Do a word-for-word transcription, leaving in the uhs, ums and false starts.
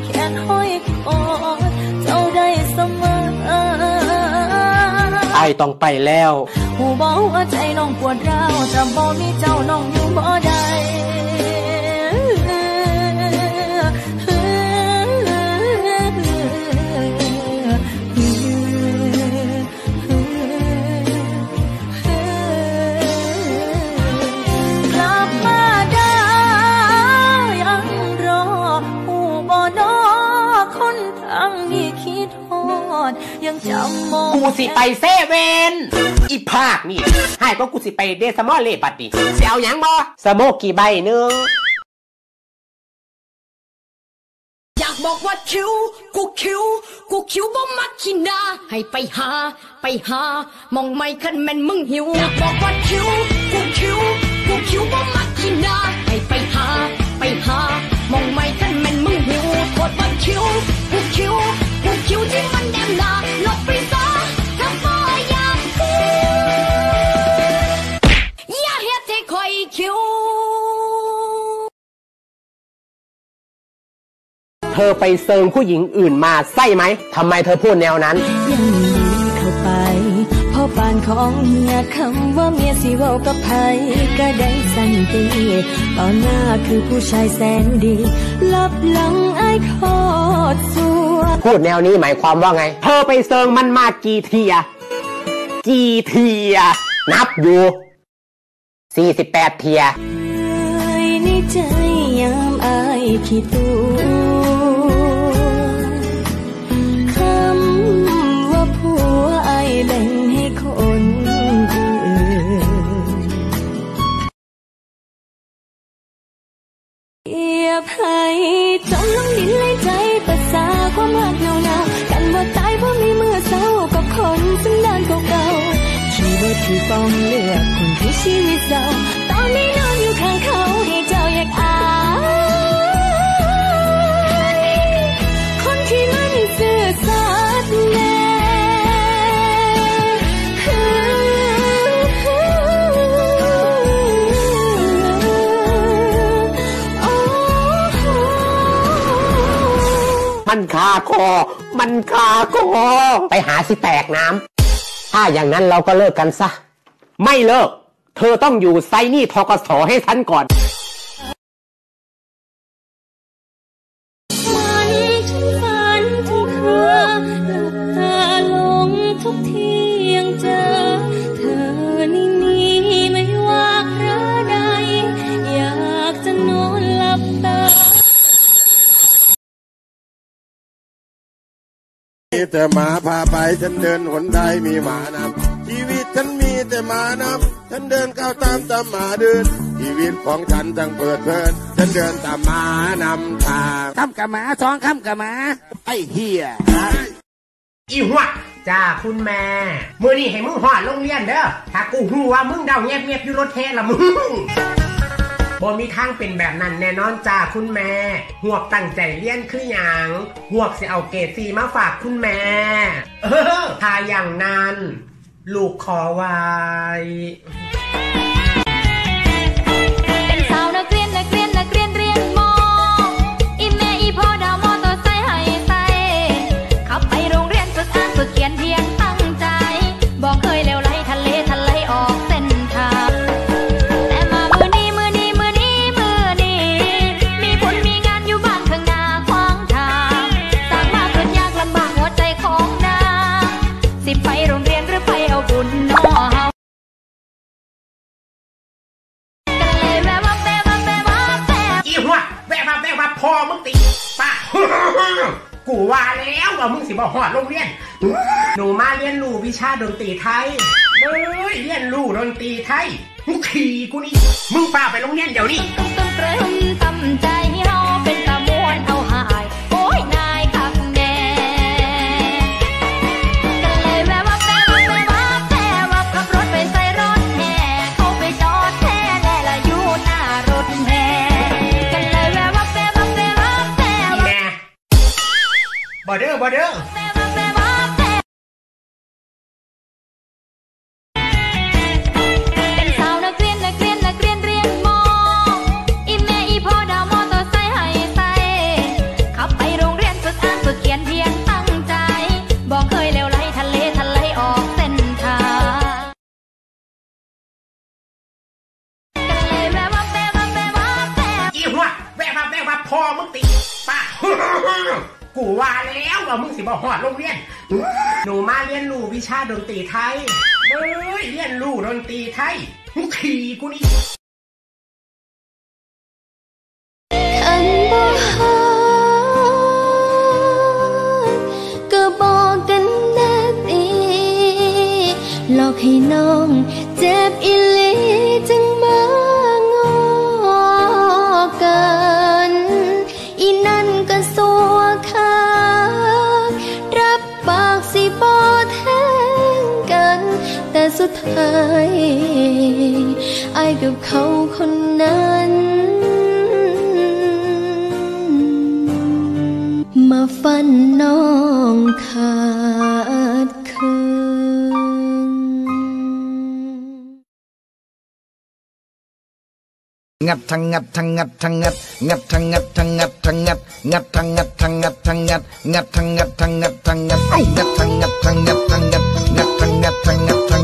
แขนห้อยคอเจ้าได้เสมอ อ้ายต้องไปแล้ว หูบอกว่าใจน้องปวดร้าว จะบ่มีเจ้าน้องอยู่บ่ได้ กลับมาได้ยังรอ หูบ่นอคนทางนี้คิดฮอด ยังจำบ่ กูสิไปเซเว่น อีภาคนี่ ให้ก็กูสิไปเดสมอลเลยบัดนี้ สิเอาหยังบ่ สโมกกี่ใบหนึ่ง อยากบอกว่าคิว กูคิว กูคิวบ่มักขี้หน้า ให้ไปหา ไปหา มองไม่คันแม่นมึงหิว อยากบอกว่าคิว กูคิว กูคิวบ่มักขี้หน้า ให้ไปหา ไปหา มองไม่คันแม่นมึงหิว โคตรว่าคิว กูคิว กูคิวที่มันแนมหน้า หลบไปซะ ถ้าบ่อยากคิว อย่าเฮ็ดให้คอยคิว เธอไปเซิงผู้หญิงอื่นมาใช่ไหม ทำไมเธอพูดแนวนั้น ยังมีเข้าไป เพราะปานของเมียคำว่าเมียสิเว้ากับไผก็ได้สั่นติ ต่อหน้าคือผู้ชายแสนดี ลับหลังอ้ายโคตรซัว พูดแนวนี้หมายความว่าไง เธอไปเซิงมันมากี่เทีย กี่เทีย นับอยู่ สี่สิบแปดเทีย เอ่ยในใจยามอ้ายขี้ตัว คำว่าผัวอ้ายแบ่งให้คนอื่น เปรียบให้จมลงดินเลยใจประสาความหักเน่าๆ กันบ่ตายบ่มีมื้อเศร้ากับคนสันดานเก่าๆ ชีวิตที่ต้องเลือกคนที่ชีวิตเศร้า ตอนนี้นอนอยู่ข้างเขาให้เจ้าอยากอาย คนที่มันซื่อสัตย์แน่ มันคาคอ มันคาคอ ไปหาสิแตกน้ำ ถ้าอย่างนั้นเราก็เลิกกันซะ ไม่เลิก เธอต้องอยู่ไซนี่ ทกส ให้ฉันก่อน ฝันถึงฝันถึงเธอ หลับตาลงทุกเที่ยังเจอ เธอในนี้ไม่ว่าคราใด อยากจะนอนหลับตา มีแต่หมาพาไป ฉันเดินหนใดมีหมานำ ชีวิตฉันมีแต่หมานำ ฉันเดินก้าวตามตามหมาเดิน ชีวิตของฉันจังเพลิดเพลิน ฉันเดินตามหมานำทาง คำกับหมา สองคำกับหมา ไอ้เหี้ย อีหวะ จ้าคุณแม่ มื้อนี้ให้มึงฮอดโรงเรียนเด้อ ถ้ากูฮู้ว่ามึงเดาแงบๆอยู่รถแท้ละมึง บ่มีทางเป็นแบบนั้นแน่นอนจ้าคุณแม่ หวกตั้งใจเรียนคือหยัง หวกสิเอาเกรดสี่มาฝากคุณแม่ เออ ถ้าอย่างนั้น ลูกขอไหว้ เป็นสาวนักเรียน นักเรียน นักเรียนเรียนมอ อีแม่อีพ่อดาวมอเตอร์ไซค์ให้ใส่ ขับไปโรงเรียนฝึกอ่านฝึกเขียนเพียงตั้งใจ บอกเคยเลวไหลทะเลทลายออกเส้นทาง แต่มามื้อนี้ มื้อนี้ มื้อนี้ มื้อนี้ มีบุญมีงานอยู่บ้านข้างหน้าขวางทาง สร้างมาเกิดยากลำบากหัวใจของนาง สิไปโรงเรียนหรือไปเอาบุญนอเฮา อีหัวแวะมาแวะมาพ่อมึงตีปะ กูว่าแล้วว่ามึงสิบ่ฮอดโรงเรียน หนูมาเรียนรู้วิชาดนตรีไทย เอ้ย เรียนรู้ดนตรีไทย มึงขี่กูนี่ มึงพาไปโรงเรียนเดี๋ยวนี้ ต้องเตรียมตั้งใจ เฮาเป็นตาม่วนเอาหาย โอ้ย นายคักแน่ ก็เลยแวะวับแวะวับแวะวับแวะวับ ขับรถไปใส่รถแห่ เขาไปจอดแท้แน่ละอยู่หน้ารถแห่ ก็เลยแวะวับแวะวับแวะวับแวะวับ อีแม่ บ่เด้อ บ่เด้อ แวะวับแวะวับแวะ เป็นสาวนักเรียน นักเรียน นักเรียนเรียนมอ อีแม่อีพ่อดาวมอเตอร์ไซค์ให้ใส่ ขับไปโรงเรียน กูว่าแล้วว่ามึงสิบ่ฮอดโรงเรียน หนูมาเรียนรู้วิชาดนตรีไทย เอ้ย เรียนรู้ดนตรีไทย มึงขี่กูนี่ คันบ่ฮักก็บอกกันแน่ติ หลอกให้น้องเจ็บอีหลีจึงมาง้อกัน อีนั่นก็สัวคัก รับปากสิบ่แทงกัน แต่สุดท้าย อ้ายกับเขาคนนั้น มาฟันน้องขาดเคิง งัดทั้งงัดทั้งงัดทั้งงัด งัดทั้งงัดทั้งงัดทั้งงัด งัดทั้งงัดทั้งงัดทั้งงัด งัดทั้งงัดทั้งงัดทั้งงัด งัดทั้งงัดทั้งงัดทั้งงัด งัดทั้งงัดทั้งงัดทั้ง